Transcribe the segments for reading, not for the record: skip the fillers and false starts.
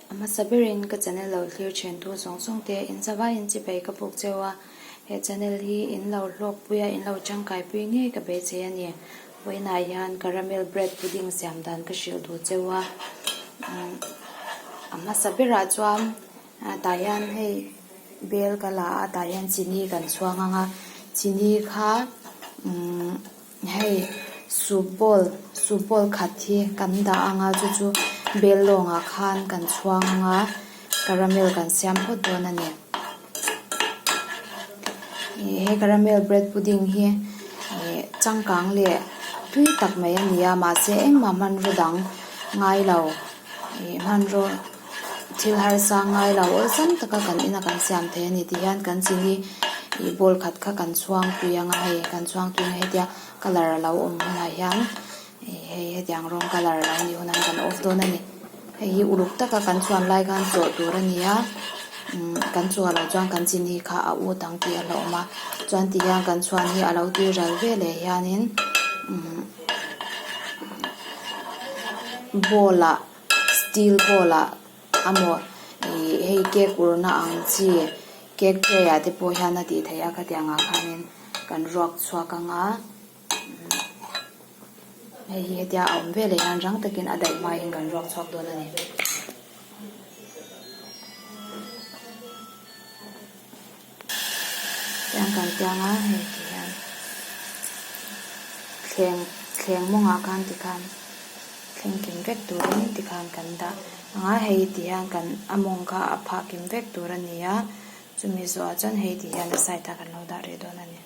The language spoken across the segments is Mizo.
A hmasa berin ka channel lo thlir then tu zawng zawng te in zavai in chipei ka buk cheu a, he channel hi in lo hlawk pui a in lo tangkai pui ngei ka beisei a ni. Vawiinah hian caramel bread pudding siam dan ka hrilh duh cheu a, a hmasa berah chuan tah hian hei bel ka la a tah hian chini kan chhuang ang a, chini kha umm. Hei soup bowl soup bowl khat hi kan dah ang a chu chu bel lawngah khan kan chhuang ang a caramel kan siam phawt dawn a ni. Ih he caramel bread pudding hi ih changkang leh tui tak mai a ni a mahse engmah hmanraw dang ngai lo ih hmanraw thil harsa ngai lo awlsam taka kan ina kan siam thei a ni tih hian kan chini ih bowl khat kha kan chhuang tui ang a hei kan chhuang tui ang a hetia colour a lo awm hunah hian ih hei hetiang rawng colour a lo nih hunah hian kan off dawn a ni hei hi uluk taka kan chhuan lai khan chawh tur a ni a umm kan chhuah loh chuan kan chini kha a ut ang tih a hlauhawm a chuan ti hian kan chhuan hi a lo tui ral veleh hianin umm bowl ah. Steel bowl ah amaw ih hei cake urna ang chi cake tray ah te pawh hian a tih theih a khatiang ah khanin kan ruak chhuak ang a hei hi hetia a awm veleh hian rang takin a daih hmain kan ruak chhuak dawn a ni. Tiang kan tiang a hei ti hian thleng thleng mawngah khan tikhan thleng kim vek turin tikhan kan dah ang a hei ti hian kan a mawng kha a phah kim vek tur a ni a chumi zawhah chuan hei ti hian a side ah kan lo dah rih dawn a ni.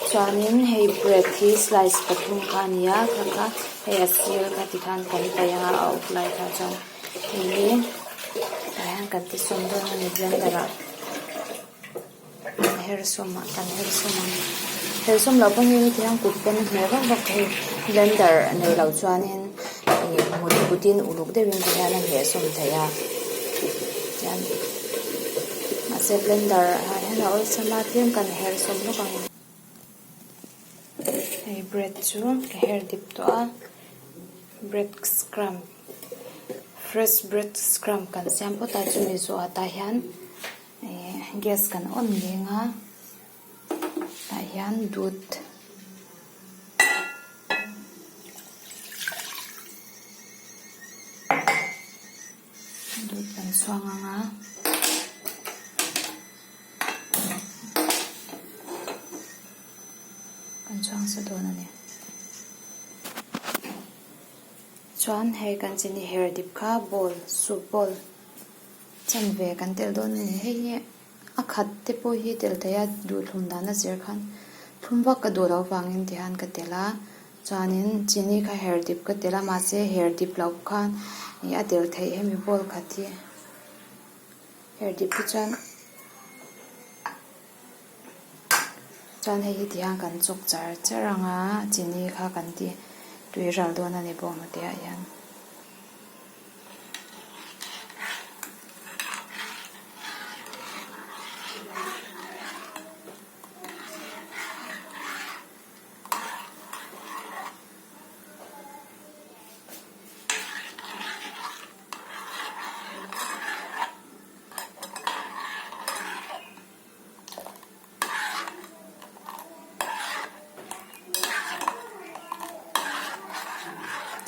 Chuanin hei bread hi slice pathum kha a ni a kha kha hei a sir kha tikhan kan paih ang a a awk lai kha chuan. Hei hi tah hian kan ti sawm dawn a ni blender ah kan her sawm a kan her sawm ang her sawm loh pawn hei heti hian kut pawn a hmeh vak vak thei blender nei loh chuanin ih mut kutin uluk deuhin ti hian a hmeh sawm theih a chuan mahse blender ah hian a awlsam a tlem kan her sawm lawk ang. Hei bread chu ka her dip tawh a bread scrum. Fresh bread scrum kan siam phawt a chumi zawhah tah hian ih gas kan on leng a tah hian dut dut kan chhuang ang a. Kan chhuang sa dawn a ni. Chuan hei kan chini her dip kha bowl soup bowl chanve kan telh dawn a ni. Hei hi a khat te pawh hi telh theih a duh thlum dan a zir khan thlum vak ka duh loh vangin ti hian ka telh a. Chuanin chini kha her dip ka telh a mahse her dip loh khan ih a telh theih hemi bowl khat hi her dip hi chuan. Chuan hei hi tihian kan chawk char char ang a, chini kha kan ti tui ral dawn a ni bawk hnute ah hian.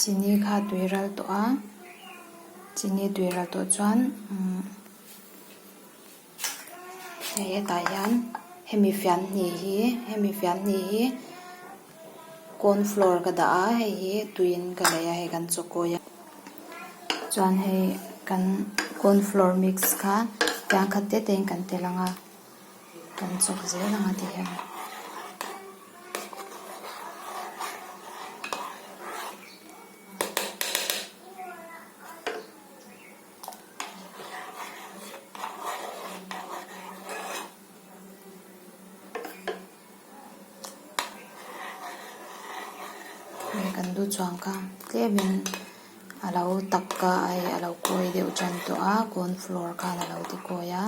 Chini kha tui ral tawh a chini tui ral tawh chuan umm hei hetah hian hemi fian hnih hi hemi fian hnih hi corn flour ka dah a hei hi tuiin ka lei a hei kan chawkawi a chuan hei kan corn flour mix kha tiang khat te te in kan tel ang a kan chawk zel ang a ti hian. Hei kan lu chuang kha tlemin a lo tak a hei a lo kawi deuh tan tawh a corn flour khan a lo ti kawi a.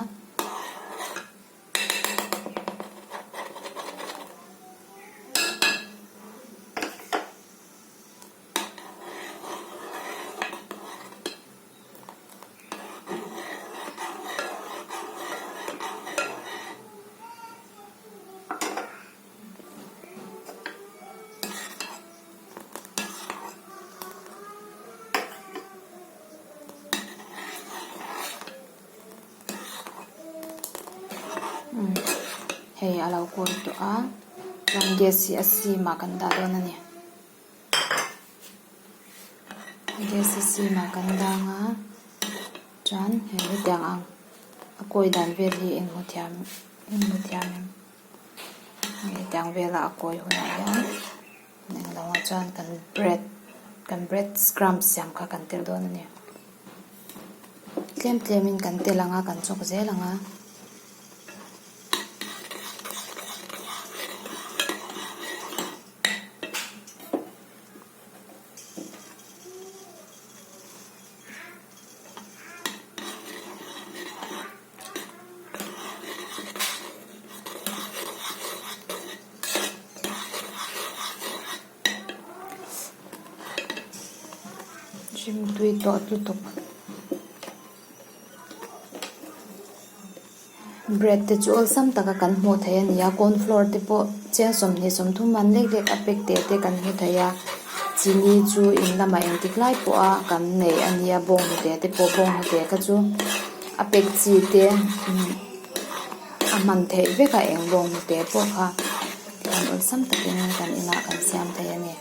Hei a lo kawi tawh a chuan gas hi a sim ah kan dah dawn a ni. Gas hi sim ah kan dang a chuan hei hetiang ang a kawi dan vel hi in hmu thiam in hmu thiam em hetiang vela a kawi hunah hian englo ah chuan kan bread kan bread scrum siam kha kan telh dawn a ni. Tlem tlem in kan tel ang a kan chawk zel ang a. Rimtui tawh lutuk. Bread te chu awlsam taka kan hmuh theih a ni a corn flour te pawh cheng 20 30 man lek lek a pack teh te kan hmu thei a chini chu in lamah engtik lai pawha kan neih a nia bawnghnute te pawh bawnghnute kha chu a pack chi te a hman theih vek a eng bawnghnute pawh kha tihian awlsam takin kan inah kan siam thei a ni.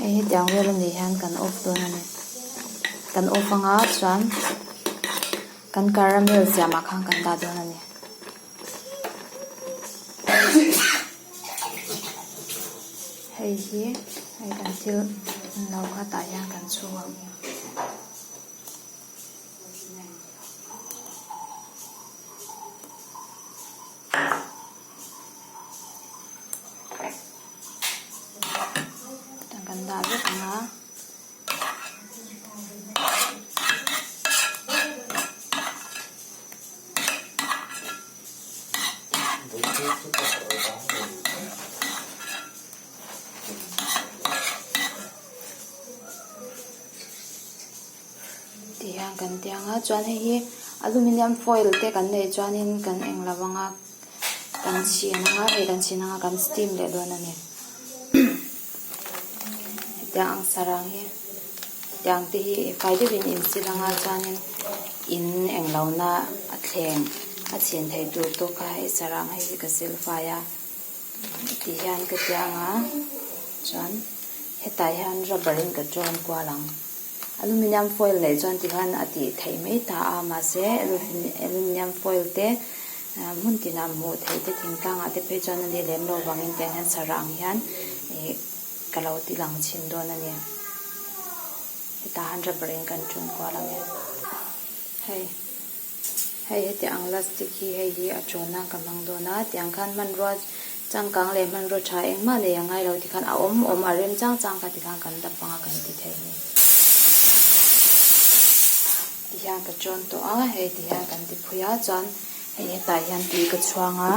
Hei hetiang vel a nih hian kan off dawn a ni kan off anga chuan kan caramel siamah khan kan dah dawn a ni. Hei hi hei kan thil no kha tah hian kan chhung ang. Kan dah vek ang a. Tih hian kan ti ang a chuan hei hi aluminium foil te kan neih chuanin kan eng lo ang a kan chhin ang a hei kan chhin ang a kan steam leh dawn a ni hetiang ang sarang hi. Tiang te hi fai deuhin in sil anga chuanin in englo na a thleng a chhin theih tur tawk kha hei sarang hei hi ka sil fai a ti hian ka ti anga chuan hetah hian rubber in ka tawn kual ang aluminium foil neih chuan ti khan a tih theih mai ta a mahse aluminium foil te hmun tinah hmuh theih te thingtlang ah te phei chuan a nih lem loh vangin tiang hian sarang hian ih. Ka lo ti lang chhin dawn a ni. Hetah han rubber in kan ṭun kual ang e. Hei, hei heti ang lastic hi hei hi a ṭawn nan ka hmang dawn a, tiang khan hmanrua changkang leh hmanrua ṭha engmah nei a ngai lo ti khan a awm awm a rem chang chang kha ti khan kan dap ang a kan ti thei a ni. Ti hian ka ṭawn tawh a, hei ti hian kan ti phui a, chuan hei hetah hian tui ka chhuang a.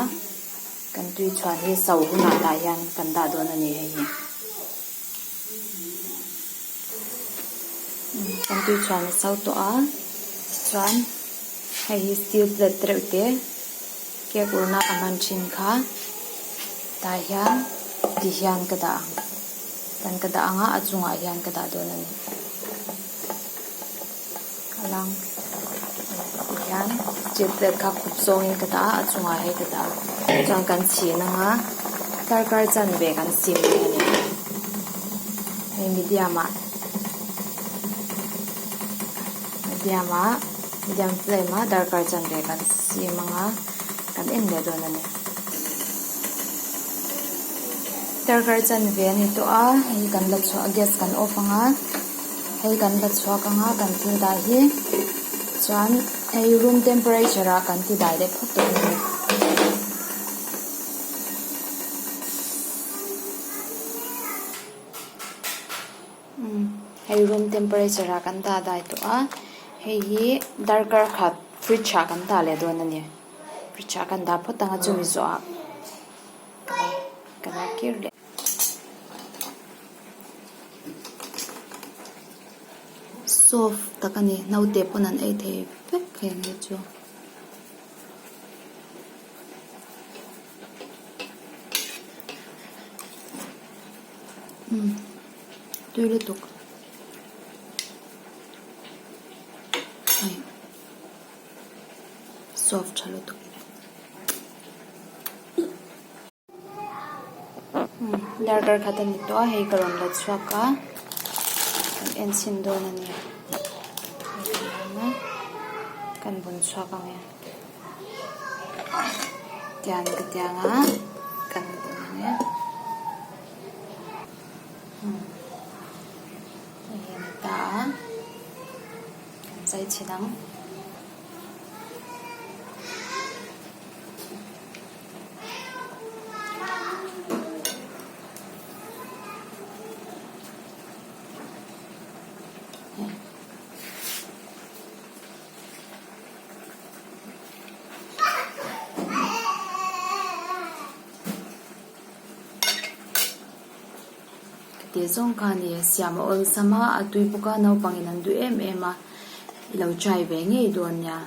Kan tui chhuan hi so hunah tah hian kan dah dawn a ni hei hi. Kan tui chhuan a so tawh a chuan hei hi steel plate te reuh te cake urna ka hman thin kha tah hian ti hian ka dah ang kan ka dah ang a a chungah hian ka dah dawn a ni. A lang tihian steel plate kha khup zawngin ka dah a a chungah hei ka dah a chuan kan chhin ang a darkar chanve kan sim mai a ni hei medium ah medium ah medium flame ah darkar chanve kan sim ang a kan en leh dawn a ni darkar chanve a ni tawh a hei kan la chhuah a gas kan off ang a. Hei kan la chhuak anga kan thil dah hi chuan hei room temperature ah kan ti dai leh phawt dawn a ni. Hei room temperature ah kan dah dai tawh a hei hi darkar khat fridge ah kan dah leh dawn a ni fridge ah kan dah phawt ang a chumi zawh ah ka la kir leh. Soft tak a ni naute pawn an ei thei vek heng hi chu. Umm tui lutuk hei soft tha lutuk. Darkar khat a ni tawh a hei ka rawn la chhuak a kan en chhin dawn a ni kan bun chhuak ang e tiang ka tiang a kan bun ang e hei hi a ni ta a kan zai chhin ang. Tih zawng kha a ni a siam a awlsam a a tui bawk a naupangin an duh em em a i lo try ve ngei dawn nia.